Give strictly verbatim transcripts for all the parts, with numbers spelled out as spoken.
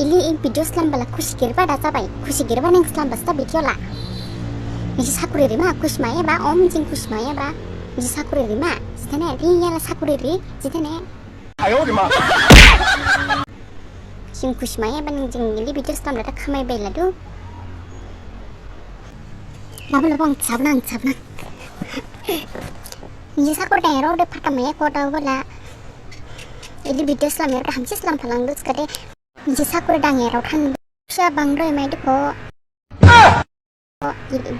Ili in video slam bala khusi giriba da jabai. Khusi giriba ning slam basta video la. Nisi sakuri rima khusi maye ba, om jing khusi maye ba. Nisi sakuri rima. Jitene ri yala sakuri ri. Jitene. Ayo rima. Jing khusi maye ba ning jing ili video slam da khamai bai ladu. Labo labo ang sabnang sabnang. Nisi sakuri da ero de phata maye ko da bala. Ili video slam ero da hamsi slam phalang dus kade. Nisi sakuri dang ero than. Pisa bangdoi mai dikho.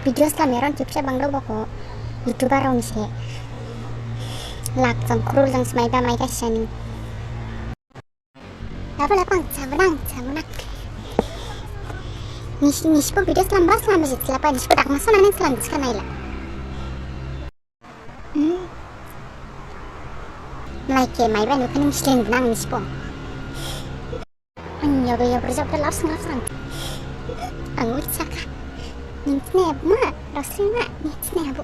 Video slam ero pisa bangdo bokho. YouTuber rong se. Lak jang krul jang smai ba mai da sani. Labo labo ang sabnang sabnang. Nisi nisi bo video slam ba slam jit labo nisi bo dakna sona ning slam jit kanaila. Hmm. Mlai khe maiba nukha ning sleng nang nisi bo. Ang yago yago rajab da lab sang lab sang. Ang ulit saka. Ning sine ma, rasli ma, ning sine abu.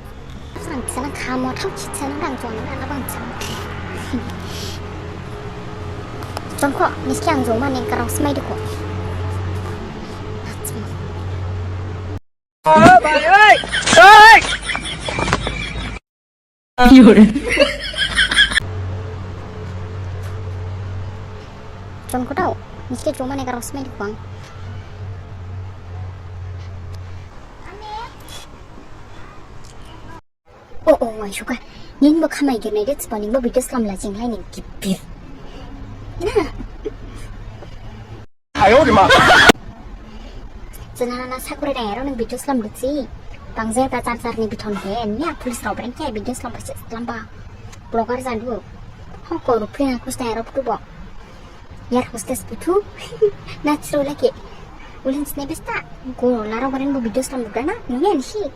Sang sana khamo thau chit sana dang jona dang abang sang. Jongkho, nisi khe ang joma ning karang smai dikho. Jongkho dao, nisi khe joma ning karang smai dikho ang. O, o, wai suka. Ning bo khamai giri nai de, spa ning bo video slam la jing lai ning gibir. Na. Ayo rima. Jana na sakuri dang ero ning video slam de si. Bang je ta char char ni bithon de. Nia police rao breng khe video slam ba slam ba. Blogger jadu. Ho ko rupi na kus dang ero tu bo. Air hostess buthu. Natural lagi. Ulin sine besta. Go laro garen bo video slam dana. Nunge nisi.